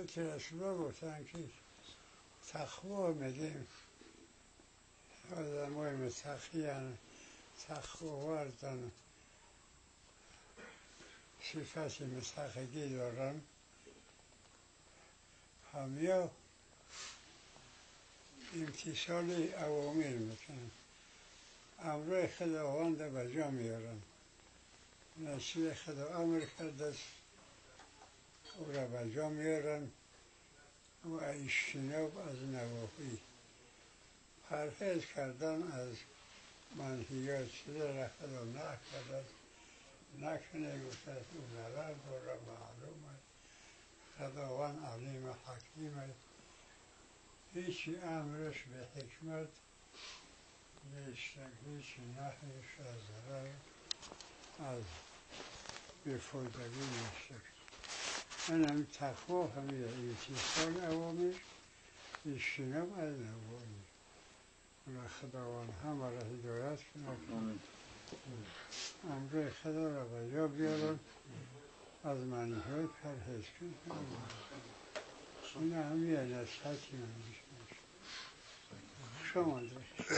حضرت رسول گفتن که تقوا میدیم آدمای متقی هن، تقوا وردن، صفت متقیگی دارن، همیا امتثال اوامر میکنن، امرای خداوند به جا میارن، نصیب خدا امر کرده است او را به جا میارن و اجتناب از نواهی، پرهیز کردن از منهیات، چیزی را خدا نکرده نکنه گفته او ضرر داره، معلوم است خداوند علیم و حکیم است، هیچی امرش به حکمت نیست، هیچی نهیش از ضرر از بیفایدگی نیست. من هم تقوا همیه امتثال اوامر، اجتناب از نواهی. و خداوند همه را هدایت کنه، امر خدا را به جا بیارن، از منهیات پرهیز کنن. این همیه نصیحتی من میشه. شما.